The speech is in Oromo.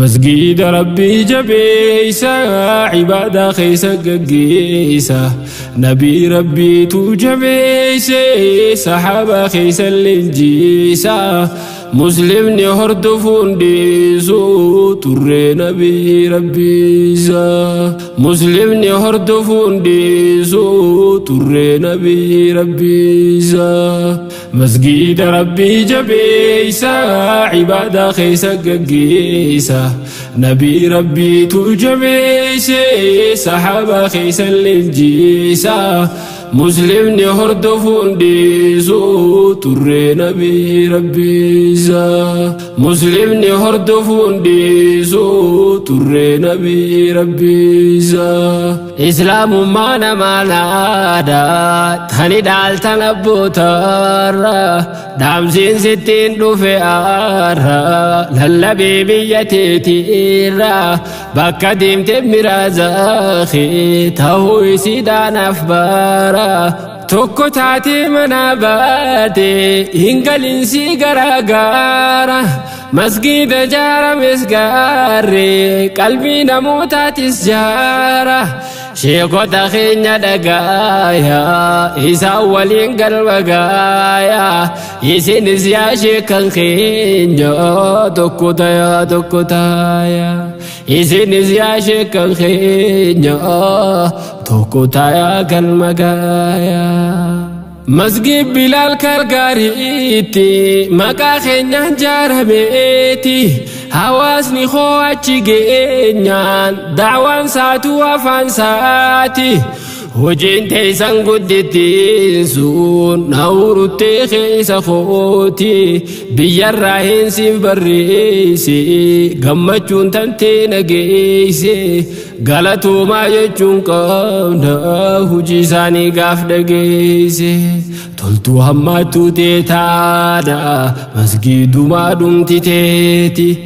Masgiida Rabbii jabeeysa, cibaadaa keessa gaggeessa. Nabii Rabbiitu jabeeyse, sahaabaa keessa leenjiisa. Muslimni hordofuun dhiisu turree nabii Rabbiisa. Muslimni hordofuun dhiisu turree nabii Rabbiisa. Masgiida Rabbii jabeeysa, cibaadaa keessa gaggeessa. Nabii Rabbiitu jabeeyse, sahaabaa keessa leenjiisa. Muslimni hordofuun dhiisu turree nabii Rabbiisa. Muslimni hordofuun dhiisu turree nabii Rabbiisa. Islaamummaa namaa naada tani dhaaltan abbootarra, dhaamsiin sittiin dhufe aarra, lallabee biyya teetiirra, bakka deemte miraazaakhee ta'uu isiidhaanaaf baara. Tokko taatee mana baate hin galinsii garaagaara. Masgiida jaarames gaarree qalbii namootaatis jaara. Sheekota keenya dhagaaya, isaan waliin galma gaaya. Isinis yaa sheekan keenya tokko tayaa, tokko taaya. Isinis yaa sheekan keenya tokko tayaa, galma gaaya. Masgiid Bilaal Kalgaariitti maqaa keenyaan jaarameeti. Hawaasni koo achi geenyaan daawaan saatuu afaan saati. Hojiin teessan guddittiin sun nawuruttee keessa kooti. Biyyarraa hin siin barreesse, gammachuun tantee nageesse. Galatoomaa jechuun qabna hojii isaanii gaaf dhageesse. Toltuu hammaattuu teetaadha masgiidumaa dhumti teeti.